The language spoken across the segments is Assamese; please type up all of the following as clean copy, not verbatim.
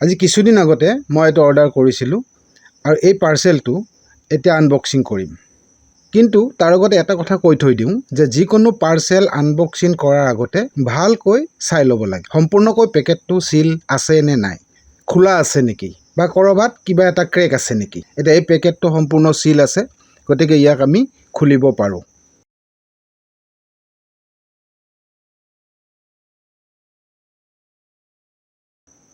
আজি কিছুদিন আগতে মই এইটো অৰ্ডাৰ কৰিছিলোঁ আৰু এই পাৰ্চেলটো এতিয়া আনবক্সিং কৰিম। কিন্তু তাৰ আগতে এটা কথা কৈ থৈ দিওঁ যে যিকোনো পাৰ্চেল আনবক্সিং কৰাৰ আগতে ভালকৈ চাই ল'ব লাগে, সম্পূৰ্ণকৈ পেকেটটো চিল আছে নে নাই, খোলা আছে নেকি বা ক'ৰবাত কিবা এটা ক্ৰেক আছে নেকি। এতিয়া এই পেকেটটো সম্পূৰ্ণ চিল আছে, গতিকে ইয়াক আমি খুলিব পাৰোঁ।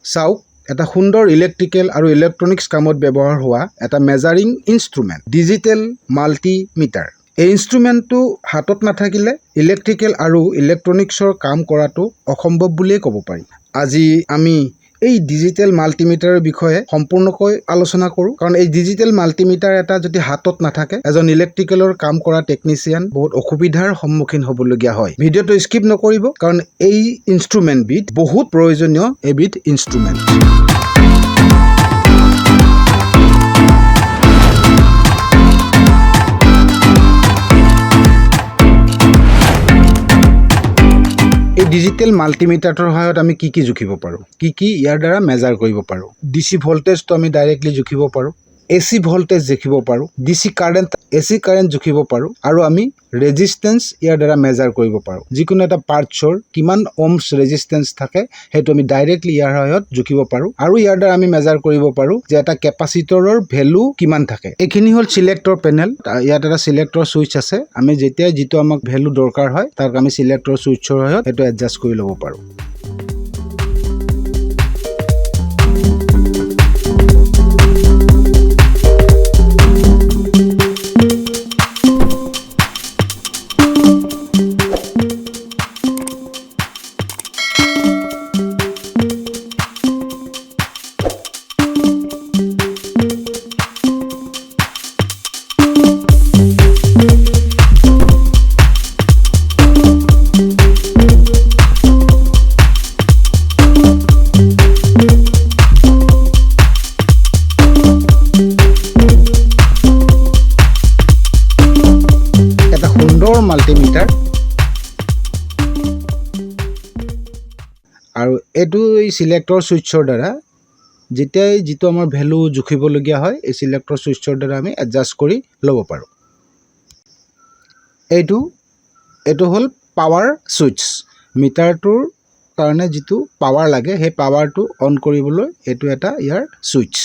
চাওক, এটা সুন্দৰ ইলেক্ট্ৰিকেল আৰু ইলেক্ট্ৰনিক্স কামত ব্যৱহাৰ হোৱা এটা মেজাৰিং ইনষ্ট্ৰুমেণ্ট, ডিজিটেল মাল্টিমিটাৰ। এই ইনষ্ট্ৰুমেণ্টটো হাতত নাথাকিলে ইলেক্ট্ৰিকেল আৰু ইলেক্ট্ৰনিক্সৰ কাম কৰাটো অসম্ভৱ বুলিয়েই ক'ব পাৰি। আজি আমি এই ডিজিটেল মাল্টিমিটাৰৰ বিষয়ে সম্পূৰ্ণকৈ আলোচনা কৰোঁ, কাৰণ এই ডিজিটেল মাল্টিমিটাৰ এটা যদি হাতত নাথাকে, এজন ইলেক্ট্ৰিকেলৰ কাম কৰা টেকনিচিয়ান বহুত অসুবিধাৰ সন্মুখীন হ'বলগীয়া হয়। ভিডিঅ'টো স্কিপ নকৰিব, কাৰণ এই ইনষ্ট্ৰুমেণ্টবিধ বহুত প্ৰয়োজনীয় এবিধ ইনষ্ট্ৰুমেণ্ট। এই ডিজিটেল মাল্টিমিটাৰটোৰ সহায়ত আমি কি কি জুখিব পাৰোঁ, কি কি ইয়াৰ দ্বাৰা মেজাৰ কৰিব পাৰোঁ। ডি চি ভল্টেজটো আমি ডাইৰেক্টলি জুখিব পাৰোঁ, এ চি ভল্টেজ জুখিব পাৰোঁ, D C current, A C current জুখিব পাৰোঁ আৰু আমি ৰেজিষ্টেঞ্চ ইয়াৰ দ্বাৰা মেজাৰ কৰিব পাৰোঁ। যিকোনো এটা পাৰ্টছৰ কিমান ওমছ ৰেজিষ্টেঞ্চ থাকে, সেইটো আমি ডাইৰেক্টলি ইয়াৰ সহায়ত জুখিব পাৰোঁ। আৰু ইয়াৰ দ্বাৰা আমি মেজাৰ কৰিব পাৰোঁ যে এটা কেপাচিটৰৰ ভেলু কিমান থাকে। এইখিনি হ'ল চিলেক্টৰ পেনেল। ইয়াত এটা চিলেক্টৰ ছুইচ আছে। আমি যেতিয়াই যিটো আমাক ভেলু দৰকাৰ হয়, তাক আমি চিলেক্টৰ ছুইচৰ সহায়ত সেইটো এডজাষ্ট কৰি ল'ব পাৰোঁ। এটা সুন্দৰ মাল্টিমিটাৰ আৰু এইটো এই চিলেক্টৰ ছুইচৰ দ্বাৰা যেতিয়াই যিটো আমাৰ ভেলু জুখিবলগীয়া হয়, এই চিলেক্টৰ ছুইচৰ দ্বাৰা আমি এডজাষ্ট কৰি ল'ব পাৰোঁ। এইটো হ'ল পাৱাৰ ছুইচ। মিটাৰটোৰ কাৰণে যিটো পাৱাৰ লাগে, সেই পাৱাৰটো অন কৰিবলৈ এইটো এটা ইয়াৰ ছুইচ।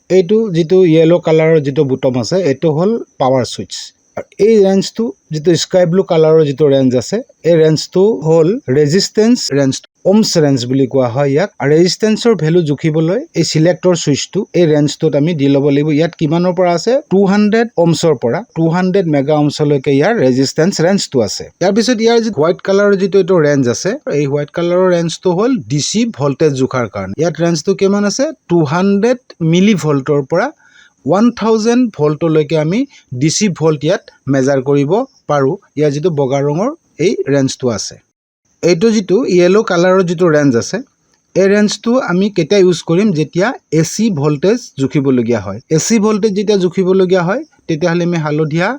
এইটো যিটো য়েল্ল' কালাৰৰ যিটো বুটম আছে, এইটো হ'ল পাৱাৰ ছুইচ। আৰু এই ৰেঞ্জটো যিটো স্কাই ব্লু কালাৰৰ যিটো ৰেঞ্জ আছে, এই ৰেঞ্জটো হ'ল ৰেজিষ্টেঞ্চ ৰেঞ্জ, ওমছ ৰেঞ্জ বুলি কোৱা হয় ইয়াক। আৰু ৰেজিষ্টেঞ্চৰ ভেলু জুখিবলৈ এই চিলেক্টৰ ছুইচটো এই ৰেঞ্জটোত আমি দি ল'ব লাগিব। ইয়াত কিমানৰ পৰা আছে? 200 ওমছৰ পৰা 200 মেগা ওমছলৈকে ইয়াৰ ৰেজিষ্টেঞ্চ ৰেঞ্জটো আছে। ইয়াৰ পিছত ইয়াৰ যি হোৱাইট কালাৰৰ যিটো এইটো ৰেঞ্জ আছে, এই হোৱাইট কালাৰৰ ৰেঞ্জটো হ'ল ডি চি ভল্টেজ জোখাৰ কাৰণে। ইয়াত ৰেঞ্জটো কিমান আছে? 200 মিলি ভল্টৰ পৰা 1000 ভল্টলৈকে আমি ডি চি ভল্ট ইয়াত মেজাৰ কৰিব পাৰোঁ। ইয়াৰ যিটো বগা ৰঙৰ এই ৰেঞ্জটো আছে, এইটো যিটো য়েল্ল' কালাৰৰ যিটো ৰেঞ্জ আছে, এই ৰেঞ্জটো আমি কেতিয়া ইউজ কৰিম? যেতিয়া এ চি ভল্টেজ জুখিবলগীয়া হয়। এ চি ভল্টেজ যেতিয়া জুখিবলগীয়া হয়, তেতিয়াহ'লে আমি হালধীয়া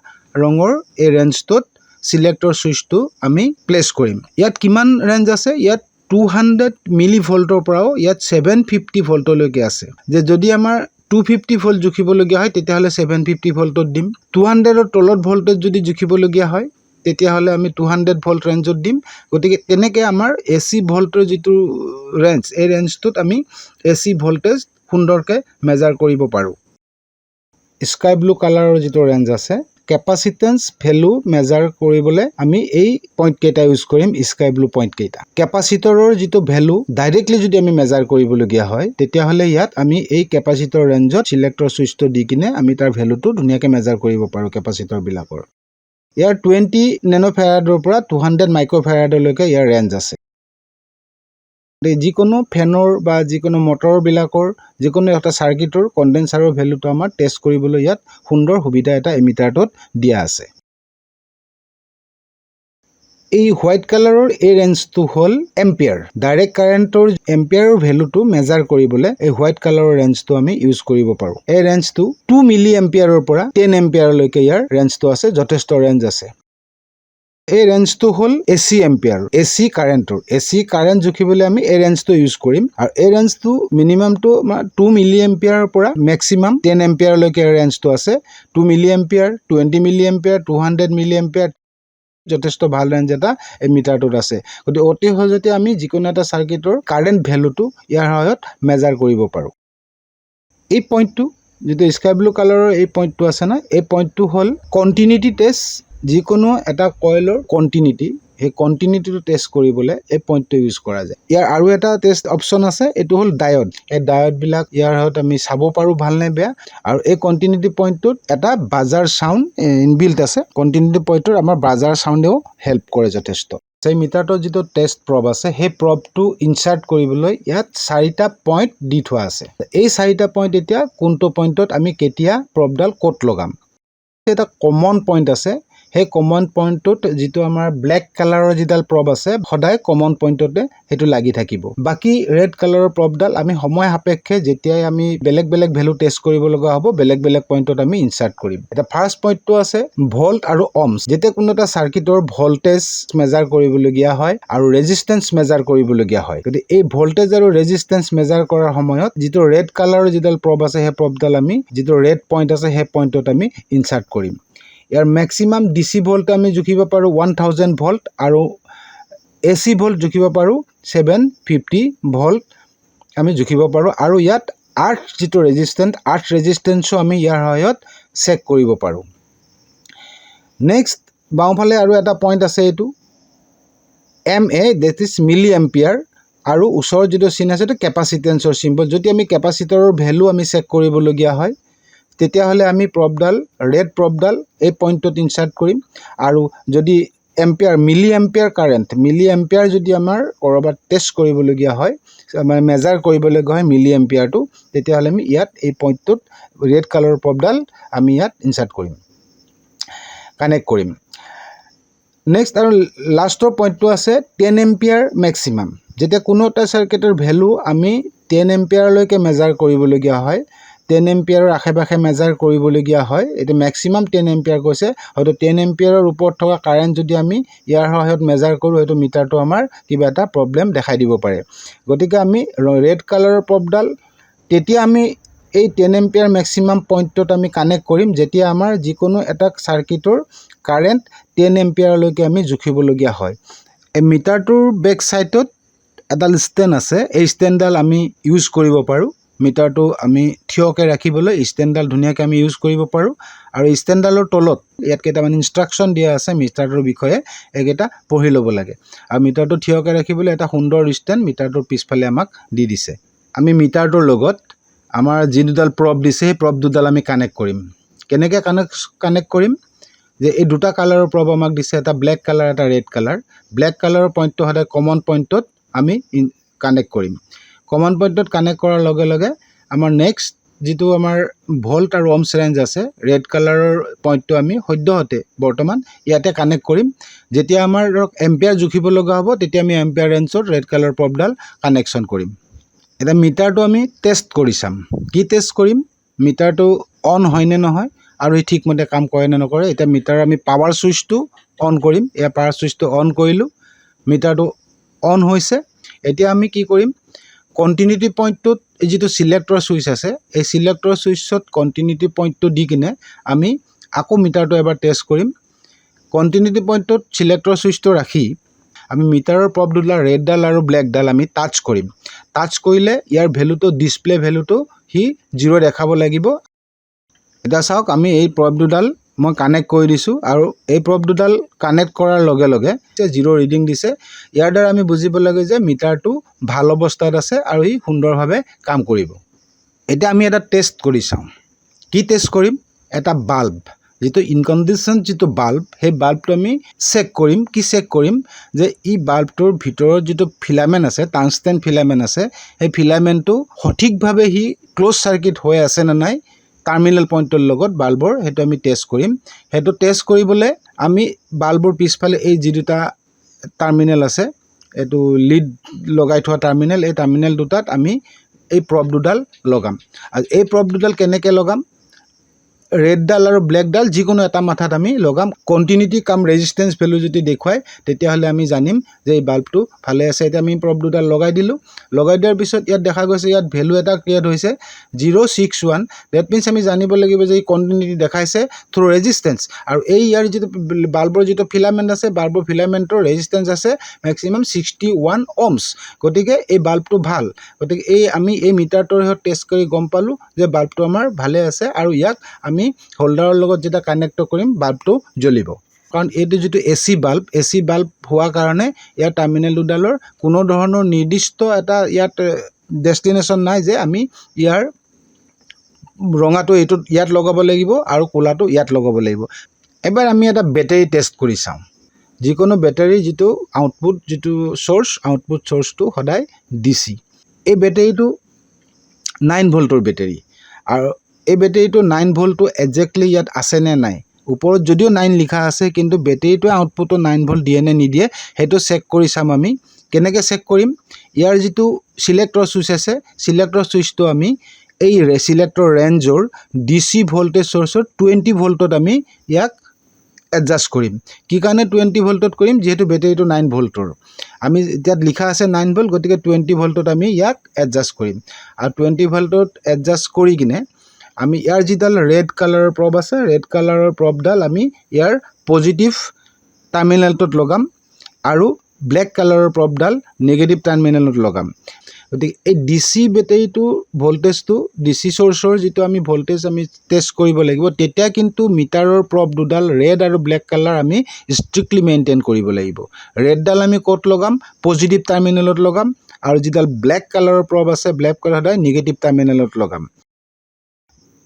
ৰঙৰ এই ৰেঞ্জটোত চিলেক্টৰ ছুইচটো আমি প্লেচ কৰিম। ইয়াত কিমান ৰেঞ্জ আছে? ইয়াত 200 মিলি ভল্টৰ পৰাও ইয়াত 750 ভল্টলৈকে আছে। যে যদি আমাৰ 250 ভল্ট জুখিবলগীয়া হয়, তেতিয়াহ'লে 750 ভল্টত দিম। 200ৰ তলত ভল্টেজ যদি জুখিবলগীয়া হয়, তেতিয়াহ'লে আমি 200 ভল্ট ৰেঞ্জত দিম। গতিকে তেনেকৈ আমাৰ এ চি ভল্টৰ যিটো ৰেঞ্জ, এই ৰেঞ্জটোত আমি এ চি ভল্টেজ সুন্দৰকৈ মেজাৰ কৰিব পাৰোঁ। স্কাই ব্লু কালাৰৰ যিটো ৰেঞ্জ আছে, কেপাচিটেঞ্চ ভেলু মেজাৰ কৰিবলৈ আমি এই পইণ্টকেইটা ইউজ কৰিম, স্কাই ব্লু পইণ্টকেইটা। কেপাচিটৰৰ যিটো ভেলু ডাইৰেক্টলি যদি আমি মেজাৰ কৰিবলগীয়া হয়, তেতিয়াহ'লে ইয়াত আমি এই কেপাচিটৰ ৰেঞ্জত চিলেক্টৰ ছুইচটো দি কিনে আমি তাৰ ভেলুটো ধুনীয়াকৈ মেজাৰ কৰিব পাৰোঁ কেপাচিটৰবিলাকৰ। ইয়াৰ 20 নেন' ফেৰাডৰ পৰা 200 মাইক্ৰ' ফেৰাডলৈকে ইয়াৰ ৰেঞ্জ আছে। যিকোনো ফেনৰ বা যিকোনো মটৰবিলাকৰ, যিকোনো এটা চাৰ্কিটৰ কণ্ডেনচাৰৰ ভেলুটো আমাৰ টেষ্ট কৰিবলৈ ইয়াত সুন্দৰ সুবিধা এটা এই মিটাৰটোত দিয়া আছে। এই হোৱাইট কালাৰৰ এই ৰেঞ্জটো হ'ল এম্পিয়াৰ। ডাইৰেক্ট কাৰেণ্টৰ এম্পিয়াৰৰ ভেলুটো মেজাৰ কৰিবলৈ এই হোৱাইট কালাৰৰ ৰেঞ্জটো আমি ইউজ কৰিব পাৰোঁ। এই ৰেঞ্জটো 2 মিলি এম্পিয়াৰৰ পৰা 10 এম্পিয়াৰলৈকে ইয়াৰ ৰেঞ্জটো আছে, যথেষ্ট ৰেঞ্জ আছে। এই ৰেঞ্চটো হ'ল এ চি এম্পিয়াৰ, এ চি কাৰেণ্টৰ। এ চি কাৰেণ্ট জুখিবলৈ আমি এই ৰেঞ্চটো ইউজ কৰিম। আৰু এই ৰেঞ্চটো মিনিমামটো 2 মিলি এম্পিয়াৰৰ পৰা মেক্সিমাম 10 এম্পিয়াৰলৈকে ৰেঞ্চটো আছে। 2 milli ampere, 20 milli ampere, 200 milli ampere, যথেষ্ট ভাল ৰেঞ্জ এটা এই মিটাৰটোত আছে। গতিকে অতি সহজতে আমি যিকোনো এটা চাৰ্কিটৰ কাৰেণ্ট ভেলুটো ইয়াৰ সহায়ত মেজাৰ কৰিব পাৰোঁ। এই পইণ্টটো, যিটো স্কাই ব্লু কালাৰৰ এই পইণ্টটো আছে না, এই পইণ্টটো হ'ল কণ্টিনিউটি টেষ্ট। যিকোনো এটা কইলৰ কণ্টিনিউটি, সেই কণ্টিনিউটিটো টেষ্ট কৰিবলৈ এই পইণ্টটো ইউজ কৰা যায়। ইয়াৰ আৰু এটা টেষ্ট অপশ্যন আছে, এইটো হ'ল ডায়ড। এই ডায়ডবিলাক ইয়াৰ সহায়ত আমি চাব পাৰোঁ ভাল নে বেয়া। আৰু এই কণ্টিনিউটি পইণ্টটোত এটা বাজাৰ চাউণ্ড ইনবিল্ট আছে। কণ্টিনিউটি পইণ্টটোত আমাৰ বাজাৰ চাউণ্ডেও হেল্প কৰে যথেষ্ট। সেই মিটাৰটোৰ যিটো টেষ্ট প্ৰব আছে, সেই প্ৰবটো ইনচাৰ্ট কৰিবলৈ ইয়াত চাৰিটা পইণ্ট দি থোৱা আছে। এই চাৰিটা পইণ্ট এতিয়া কোনটো পইণ্টত আমি কেতিয়া প্ৰবডাল ক'ত লগাম? এটা কমন পইণ্ট আছে। সেই কমন পইণ্টটোত যিটো আমাৰ ব্লেক কালাৰৰ যিডাল প্ৰব আছে, সদায় কমন পইণ্টতে সেইটো লাগি থাকিব। বাকী ৰেড কালাৰৰ প্ৰবডাল আমি সময় সাপেক্ষে যেতিয়াই আমি বেলেগ বেলেগ ভেলু টেষ্ট কৰিব লগা হ'ব, বেলেগ বেলেগ পইণ্টত আমি ইনচাৰ্ট কৰিম। এতিয়া ফাৰ্ষ্ট পইণ্টটো আছে ভল্ট আৰু অমছ। যেতিয়া কোনো এটা চাৰ্কিটৰ ভল্টেজ মেজাৰ কৰিবলগীয়া হয় আৰু ৰেজিষ্টেঞ্চ মেজাৰ কৰিবলগীয়া হয়, গতিকে এই ভল্টেজ আৰু ৰেজিষ্টেঞ্চ মেজাৰ কৰাৰ সময়ত যিটো ৰেড কালাৰৰ যিডাল প্ৰব আছে, সেই প্ৰবডাল আমি যিটো ৰেড পইণ্ট আছে, সেই পইণ্টত আমি ইনচাৰ্ট কৰিম। ইয়াৰ মেক্সিমাম ডি চি ভল্ট আমি জুখিব পাৰোঁ 1000 ভল্ট আৰু এ চি ভল্ট জুখিব পাৰোঁ 750 ভল্ট আমি জুখিব পাৰোঁ। আৰু ইয়াত আৰ্থ যিটো ৰেজিষ্টেঞ্চ, আৰ্থ ৰেজিষ্টেঞ্চো আমি ইয়াৰ সহায়ত চেক কৰিব পাৰোঁ। নেক্সট বাওঁফালে আৰু এটা পইণ্ট আছে, এইটো MA, that is milli ampere। আৰু ওচৰত যিটো চিন আছে, সেইটো কেপাচিটেঞ্চৰ চিম্বল। যদি আমি কেপাচিটৰৰ ভেলু আমি চেক কৰিবলগীয়া হয়, তেতিয়াহ'লে আমি প্ৰবডাল, ৰেড প্ৰবডাল এই পইণ্টটোত ইনচাৰ্ট কৰিম। আৰু যদি ampere, milli ampere current, milli ampere যদি আমাৰ ক'ৰবাত টেষ্ট কৰিবলগীয়া হয়, মানে মেজাৰ কৰিবলগীয়া হয় মিলি এম্পিয়াৰটো, তেতিয়াহ'লে আমি ইয়াত এই পইণ্টটোত ৰেড কালাৰৰ প্ৰবডাল আমি ইয়াত ইনচাৰ্ট কৰিম, কানেক্ট কৰিম। নেক্সট আৰু লাষ্টৰ পইণ্টটো আছে 10 এম্পিয়াৰ মেক্সিমাম। যেতিয়া কোনো এটা চাৰ্কিটৰ ভেলু আমি 10 এম্পিয়াৰলৈকে মেজাৰ কৰিবলগীয়া হয়, 10 এম্পিয়াৰৰ আশে পাশে মেজাৰ কৰিবলগীয়া হয়, এতিয়া মেক্সিমাম 10 এম্পিয়াৰ কৈছে, হয়তো 10 এম্পিয়াৰৰ ওপৰত থকা কাৰেণ্ট যদি আমি ইয়াৰ সহায়ত মেজাৰ কৰোঁ, সেইটো মিটাৰটো আমাৰ কিবা এটা প্ৰব্লেম দেখাই দিব পাৰে। গতিকে আমি ৰেড কালাৰৰ প্ৰবডাল তেতিয়া আমি এই 10 এম্পিয়াৰ মেক্সিমাম পইণ্টটোত আমি কানেক্ট কৰিম, যেতিয়া আমাৰ যিকোনো এটা চাৰ্কিটৰ কাৰেণ্ট 10 এম্পিয়াৰলৈকে আমি জুখিবলগীয়া হয়। এই মিটাৰটোৰ বেক ছাইডত এডাল ষ্টেণ্ড আছে। এই ষ্টেণ্ডডাল আমি ইউজ কৰিব পাৰোঁ। মিটাৰটো আমি থিয়কৈ ৰাখিবলৈ ষ্টেণ্ডডাল ধুনীয়াকৈ আমি ইউজ কৰিব পাৰোঁ। আৰু ষ্টেণ্ডডালৰ তলত ইয়াত কেইটামান ইনষ্ট্ৰাকশ্যন দিয়া আছে মিটাৰটোৰ বিষয়ে, এইকেইটা পঢ়ি ল'ব লাগে। আৰু মিটাৰটো থিয়কৈ ৰাখিবলৈ এটা সুন্দৰ ষ্টেণ্ড মিটাৰটোৰ পিছফালে আমাক দি দিছে। আমি মিটাৰটোৰ লগত আমাৰ যি দুডাল প্ৰব দিছে, সেই প্ৰব দুডাল আমি কানেক্ট কৰিম। কেনেকৈ কানেক্ট কৰিম যে এই দুটা কালাৰৰ প্ৰব আমাক দিছে, এটা ব্লেক কালাৰ, এটা ৰেড কালাৰ। ব্লেক কালাৰৰ পইণ্টটো সদায় কমন পইণ্টটোত আমি কানেক্ট কৰিম। কমন পইণ্টত কানেক্ট কৰাৰ লগে লগে আমাৰ নেক্সট যিটো আমাৰ ভল্ট আৰু অমছ ৰেঞ্জ আছে, ৰেড কালাৰৰ পইণ্টটো আমি সদ্যহতে বৰ্তমান ইয়াতে কানেক্ট কৰিম। যেতিয়া আমাৰ ধৰক এম্পিয়াৰ জুখিব লগা হ'ব, তেতিয়া আমি এম্পিয়াৰ ৰেঞ্জত ৰেড কালাৰ প্ৰবডাল কানেকশ্যন কৰিম। এতিয়া মিটাৰটো আমি টেষ্ট কৰি চাম। কি টেষ্ট কৰিম? মিটাৰটো অন হয়নে নহয় আৰু সি ঠিকমতে কাম কৰে নে নকৰে। এতিয়া মিটাৰৰ আমি পাৱাৰ ছুইচটো অন কৰিম। এয়া পাৱাৰ ছুইচটো অন কৰিলোঁ, মিটাৰটো অন হৈছে। এতিয়া আমি কি কৰিম? কণ্টিনিউটি পইণ্টটোত এই যিটো চিলেক্টৰ ছুইচ আছে, এই চিলেক্টৰ ছুইচত কণ্টিনিউটি পইণ্টটো দি কিনে আমি আকৌ মিটাৰটো এবাৰ টেষ্ট কৰিম। কণ্টিনিউটি পইণ্টটোত চিলেক্টৰ ছুইচটো ৰাখি আমি মিটাৰৰ প্ৰব দুডাল, ৰেডডাল আৰু ব্লেকডাল আমি টাচ কৰিম। টাচ কৰিলে ইয়াৰ ভেলুটো, ডিছপ্লে ভেলুটো সি জিৰ' দেখাব লাগিব। এতিয়া চাওক, আমি এই প্ৰব দুডাল মই কানেক্ট কৰি দিছোঁ আৰু এই প্ৰব দুডাল কানেক্ট কৰাৰ লগে লগে জিৰ' ৰিডিং দিছে। ইয়াৰ দ্বাৰা আমি বুজিব লাগে যে মিটাৰটো ভাল অৱস্থাত আছে আৰু ই সুন্দৰভাৱে কাম কৰিব। এতিয়া আমি এটা টেষ্ট কৰি চাওঁ। কি টেষ্ট কৰিম? এটা বাল্ব, যিটো ইনকণ্ডিশ্যন যিটো বাল্ব, সেই বাল্বটো আমি চেক কৰিম। কি চেক কৰিম যে ই বাল্বটোৰ ভিতৰত যিটো ফিলামেণ্ট আছে, টাংষ্টেন ফিলামেণ্ট আছে, সেই ফিলামেণ্টটো সঠিকভাৱে সি ক্ল'জ চাৰ্কিট হৈ আছে নে নাই টাৰ্মিনেল পইণ্টটোৰ লগত বাল্বৰ, সেইটো আমি টেষ্ট কৰিম। সেইটো টেষ্ট কৰিবলৈ আমি বাল্বৰ পিছফালে এই যি দুটা টাৰ্মিনেল আছে, এইটো লিড লগাই থোৱা টাৰ্মিনেল, এই টাৰ্মিনেল দুটাত আমি এই প্ৰব দুডাল লগাম। আৰু এই প্ৰব দুডাল কেনেকৈ লগাম? ৰেডডাল আৰু ব্লেকডাল যিকোনো এটা মাথাত আমি লগাম। কণ্টিনিউটি কাম ৰেজিষ্টেঞ্চ ভেলু যদি দেখুৱায়, তেতিয়াহ'লে আমি জানিম যে এই বাল্বটো ভালে আছে। এতিয়া আমি প্ৰব দুডাল লগাই দিলোঁ। লগাই দিয়াৰ পিছত ইয়াত দেখা গৈছে, ইয়াত ভেলু এটা ক্ৰিয়েট হৈছে 061। That means আমি জানিব লাগিব যে এই কণ্টিনিউটি দেখাইছে থ্ৰু ৰেজিষ্টেঞ্চ। আৰু এই ইয়াৰ যিটো বাল্বৰ যিটো ফিলামেণ্ট আছে, বাল্বৰ ফিলামেণ্টৰ ৰেজিষ্টেঞ্চ আছে মেক্সিমাম 61 অমছ। গতিকে এই বাল্বটো ভাল। গতিকে এই আমি এই মিটাৰটোৰ সৈতে টেষ্ট কৰি গম পালোঁ যে বাল্বটো আমাৰ ভালে আছে আৰু ইয়াক আমি হোল্ডাৰৰ লগত যেতিয়া কানেক্ট কৰিম, বাল্বটো জ্বলিব। কাৰণ এইটো যিটো এ চি বাল্ব, এ চি বাল্ব হোৱাৰ কাৰণে ইয়াৰ টাৰ্মিনেল দুডালৰ কোনো ধৰণৰ নিৰ্দিষ্ট এটা ইয়াত ডেষ্টিনেশ্যন নাই যে আমি ইয়াৰ ৰঙাটো এইটোত ইয়াত লগাব লাগিব আৰু ক'লাটো ইয়াত লগাব লাগিব। এবাৰ আমি এটা বেটেৰী টেষ্ট কৰি চাওঁ। যিকোনো বেটেৰীৰ যিটো আউটপুট, যিটো চ'ৰ্চ, আউটপুট চ'ৰ্চটো সদায় ডি চি। এই বেটেৰীটো 9 ভল্টৰ বেটেৰী আৰু এই বেটেৰীটো 9 ভল্টটো একজেক্টলি ইয়াত আছেনে নাই, ওপৰত যদিও 9 লিখা আছে, কিন্তু বেটেৰীটোৱে আউটপুটটো 9 ভল্ট দিয়ে নে নিদিয়ে, সেইটো চেক কৰি চাম। আমি কেনেকৈ চেক কৰিম? ইয়াৰ যিটো চিলেক্টৰ চুইচ আছে, চিলেক্টৰ চুইচটো আমি এই চিলেক্টৰ ৰেঞ্জৰ ডি চি ভল্টেজ চ'ৰ্চত 20 ভল্টত আমি ইয়াক এডজাষ্ট কৰিম। কি কাৰণে 20 ভল্টত কৰিম? যিহেতু বেটেৰীটো 9 ভল্টৰ, আমি ইয়াত লিখা আছে 9 ভল্ট, গতিকে 20 ভল্টত আমি ইয়াক এডজাষ্ট কৰিম। আৰু 20 ভল্টত এডজাষ্ট কৰি কিনে আমি ইয়াৰ যিডাল ৰেড কালাৰৰ প্ৰব আছে, ৰেড কালাৰৰ প্ৰবডাল আমি ইয়াৰ পজিটিভ টাৰ্মিনেলটোত লগাম আৰু ব্লেক কালাৰৰ প্ৰবডাল নিগেটিভ টাৰ্মিনেলত লগাম। গতিকে এই ডি চি বেটেৰীটোৰ ভল্টেজটো, ডি চি চ'ৰ্চৰ যিটো আমি ভল্টেজ আমি টেষ্ট কৰিব লাগিব, তেতিয়া কিন্তু মিটাৰৰ প্ৰব দুডাল ৰেড আৰু ব্লেক কালাৰ আমি ষ্ট্ৰিক্টলি মেইনটেইন কৰিব লাগিব। ৰেডডাল আমি ক'ত লগাম? পজিটিভ টাৰ্মিনেলত লগাম। আৰু যিডাল ব্লেক কালাৰৰ প্ৰব আছে, ব্লেক কালাৰ সদায় নিগেটিভ টাৰ্মিনেলত লগাম।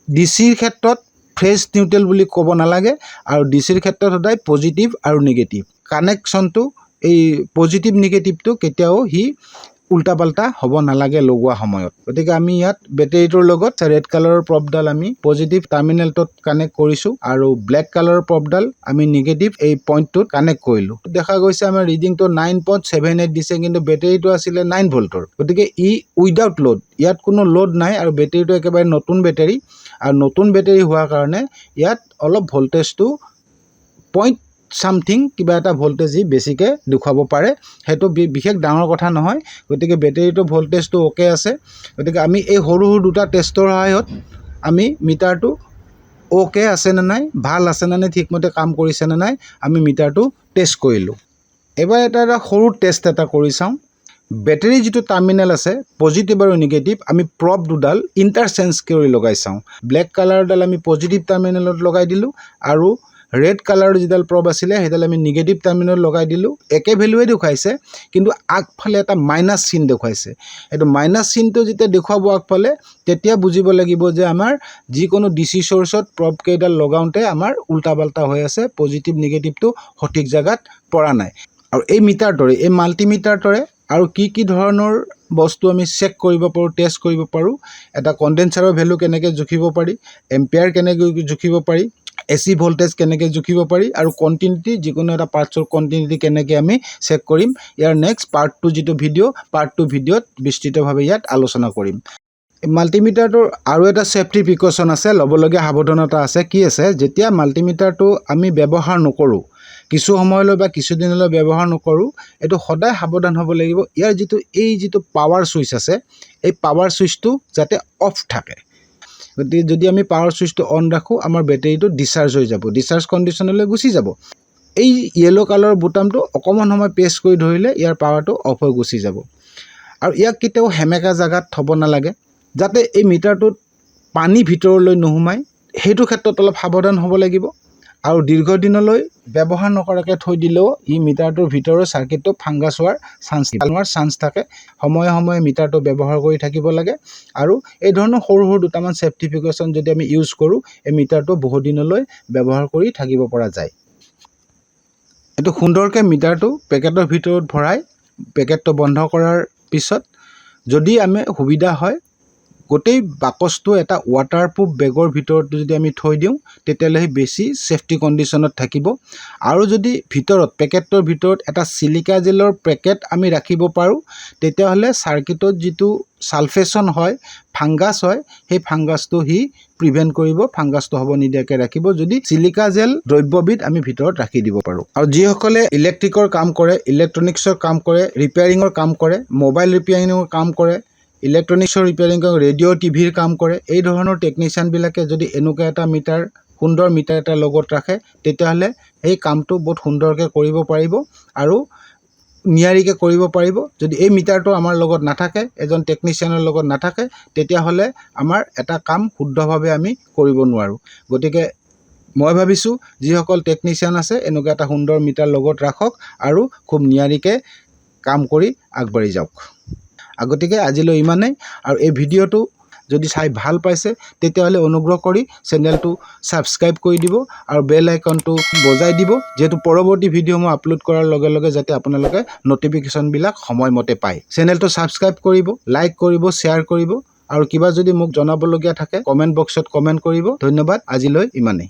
ডি চিৰ ক্ষেত্ৰত ফেজ নিউট্ৰেল বুলি ক'ব নালাগে আৰু ডি চিৰ ক্ষেত্ৰত সদায় পজিটিভ আৰু নিগেটিভ কানেকশ্যনটো, এই পজিটিভ নিগেটিভটো কেতিয়াও সি উল্টা পাল্টা হ'ব নালাগে লগোৱা সময়ত। গতিকে আমি ইয়াত বেটেৰীটোৰ লগত ৰেড কালাৰৰ প্ৰবডাল আমি পজিটিভ টাৰ্মিনেলটোত কানেক্ট কৰিছোঁ আৰু ব্লেক কালাৰৰ প্ৰবডাল আমি নিগেটিভ এই পইণ্টটোত কানেক্ট কৰিলোঁ। দেখা গৈছে আমাৰ ৰিডিংটো 9.78 দিছে, কিন্তু বেটেৰীটো আছিলে 9 ভল্টৰ। গতিকে ই উইদাউট লোড, ইয়াত কোনো লোড নাই আৰু বেটেৰীটো একেবাৰে নতুন বেটেৰী। আৰু নতুন বেটেৰী হোৱাৰ কাৰণে ইয়াত অলপ ভল্টেজটো পইণ্ট ছামথিং কিবা এটা ভল্টেজ ই বেছিকৈ দেখুৱাব পাৰে, সেইটো বিশেষ ডাঙৰ কথা নহয়। গতিকে বেটেৰীটোৰ ভল্টেজটো অ'কে আছে। গতিকে আমি এই সৰু সৰু দুটা টেষ্টৰ সহায়ত আমি মিটাৰটো অ'কে আছে নে নাই, ভাল আছে নে নাই, ঠিকমতে কাম কৰিছে নে নাই, আমি মিটাৰটো টেষ্ট কৰিলোঁ। এবাৰ এটা এটা সৰু টেষ্ট এটা কৰি চাওঁ। বেটেৰীৰ যিটো টাৰ্মিনেল আছে, পজিটিভ আৰু নিগেটিভ, আমি প্ৰব দুডাল ইণ্টাৰচেঞ্জ কৰি লগাই চাওঁ। ব্লেক কালাৰডাল আমি পজিটিভ টাৰ্মিনেলত লগাই দিলোঁ আৰু ৰেড কালাৰৰ যিডাল প্ৰব আছিলে, সেইডাল আমি নিগেটিভ টাৰ্মিনেলত লগাই দিলোঁ। একে ভেলুৱে দেখুৱাইছে, কিন্তু আগফালে এটা মাইনাছ চিন দেখুৱাইছে। এইটো মাইনাছ চিনটো যেতিয়া দেখুৱাব আগফালে, তেতিয়া বুজিব লাগিব যে আমাৰ যিকোনো ডি চি চ'ৰ্চত প্ৰব কেইডাল লগাওঁতে আমাৰ উল্টা পাল্টা হৈ আছে, পজিটিভ নিগেটিভটো সঠিক জেগাত পৰা নাই। আৰু এই মিটাৰটোৰে, এই মাল্টিমিটাৰটোৰে আৰু কি কি ধৰণৰ বস্তু আমি চেক কৰিব পাৰোঁ, টেষ্ট কৰিব পাৰোঁ? এটা কণ্ডেনচাৰৰ ভেলু কেনেকৈ জুখিব পাৰি, এম্পিয়াৰ কেনেকৈ জুখিব পাৰি, এ চি ভল্টেজ কেনেকৈ জুখিব পাৰি আৰু কণ্টিনিউটি, যিকোনো এটা পাৰ্টছৰ কণ্টিনিউটি কেনেকৈ আমি চেক কৰিম, ইয়াৰ নেক্সট পাৰ্ট টু যিটো ভিডিঅ', পাৰ্ট টু ভিডিঅ'ত বিস্তৃতভাৱে ইয়াত আলোচনা কৰিম। মাল্টিমিটাৰটোৰ আৰু এটা ছেফটি প্ৰিকশ্যন আছে, ল'বলগীয়া সাৱধানতা আছে। কি আছে? যেতিয়া মাল্টিমিটাৰটো আমি ব্যৱহাৰ নকৰোঁ, কিছু সময়লৈ বা কিছুদিনলৈ ব্যৱহাৰ নকৰোঁ, এইটো সদায় সাৱধান হ'ব লাগিব। ইয়াৰ যিটো এই যিটো পাৱাৰ ছুইচ আছে, এই পাৱাৰ ছুইচটো যাতে অফ থাকে। গতিকে যদি আমি পাৱাৰ ছুইচটো অন ৰাখোঁ, আমাৰ বেটেৰীটো ডিছচাৰ্জ হৈ যাব, ডিছচাৰ্জ কণ্ডিশ্যনলৈ গুচি যাব। এই য়েল্ল' কালাৰৰ বুটামটো অকণমান সময় প্ৰেছ কৰি ধৰিলে ইয়াৰ পাৱাৰটো অফ হৈ গুচি যাব। আৰু ইয়াক কেতিয়াও সেমেকা জেগাত থ'ব নালাগে। যাতে এই মিটাৰটোত পানী ভিতৰলৈ নোসোমায়, সেইটো ক্ষেত্ৰত অলপ সাৱধান হ'ব লাগিব। আৰু দীৰ্ঘদিনলৈ ব্যৱহাৰ নকৰাকৈ থৈ দিলেও ই মিটাৰটোৰ ভিতৰৰ চাৰ্কিটটো ফাংগাছ হোৱাৰ চান্স থাকে। সময়ে সময়ে মিটাৰটো ব্যৱহাৰ কৰি থাকিব লাগে। আৰু এই ধৰণৰ সৰু সৰু দুটামান ছেফটি প্ৰিকশ্যন যদি আমি ইউজ কৰোঁ, এই মিটাৰটো বহুদিনলৈ ব্যৱহাৰ কৰি থাকিব পৰা যায়। এইটো সুন্দৰকৈ মিটাৰটো পেকেটৰ ভিতৰত ভৰাই পেকেটটো বন্ধ কৰাৰ পিছত যদি আমি সুবিধা হয় গোটেই বাকচটো এটা ৱাটাৰপ্ৰুফ বেগৰ ভিতৰত যদি আমি থৈ দিওঁ, তেতিয়াহ'লে সি বেছি ছেফটি কণ্ডিশ্যনত থাকিব। আৰু যদি ভিতৰত, পেকেটটোৰ ভিতৰত এটা চিলিকা জেলৰ পেকেট আমি ৰাখিব পাৰোঁ, তেতিয়াহ'লে চাৰ্কিটত যিটো ছালফেশ্যন হয়, ফাংগাছ হয়, সেই ফাংগাছটো সি প্ৰিভেণ্ট কৰিব, ফাংগাছটো হ'ব নিদিয়াকৈ ৰাখিব, যদি চিলিকা জেল দ্ৰব্যবিধ আমি ভিতৰত ৰাখি দিব পাৰোঁ। আৰু যিসকলে ইলেক্ট্ৰিকৰ কাম কৰে, ইলেক্ট্ৰনিক্সৰ কাম কৰে, ৰিপেয়াৰিঙৰ কাম কৰে, মোবাইল ৰিপেয়াৰিঙৰ কাম কৰে, ইলেক্ট্ৰনিক্সৰ ৰিপেয়াৰিং কৰে, ৰেডিঅ' টিভিৰ কাম কৰে, এই ধৰণৰ টেকনিচিয়ানবিলাকে যদি এনেকুৱা এটা মিটাৰ, সুন্দৰ মিটাৰ এটা লগত ৰাখে, তেতিয়াহ'লে সেই কামটো বহুত সুন্দৰকৈ কৰিব পাৰিব আৰু নিয়াৰিকৈ কৰিব পাৰিব। যদি এই মিটাৰটো আমাৰ লগত নাথাকে, এজন টেকনিচিয়ানৰ লগত নাথাকে, তেতিয়াহ'লে আমাৰ এটা কাম শুদ্ধভাৱে আমি কৰিব নোৱাৰোঁ। গতিকে মই ভাবিছোঁ, যিসকল টেকনিচিয়ান আছে, এনেকুৱা এটা সুন্দৰ মিটাৰ লগত ৰাখক আৰু খুব নিয়াৰিকৈ কাম কৰি আগবাঢ়ি যাওক। গতিকে আজিলৈ ইমানেই। আৰু এই ভিডিঅ'টো যদি চাই ভাল পাইছে, তেতিয়াহ'লে অনুগ্ৰহ কৰি চেনেলটো ছাবস্ক্ৰাইব কৰি দিব আৰু বেল আইকনটো বজাই দিব, যিহেতু পৰৱৰ্তী ভিডিঅ' মই আপলোড কৰাৰ লগে লগে যাতে আপোনালোকে ন'টিফিকেশ্যনবিলাক সময়মতে পায়। চেনেলটো ছাবস্ক্ৰাইব কৰিব, লাইক কৰিব, শ্বেয়াৰ কৰিব আৰু কিবা যদি মোক জনাবলগীয়া থাকে, কমেণ্ট বক্সত কমেণ্ট কৰিব। ধন্যবাদ, আজিলৈ ইমানেই।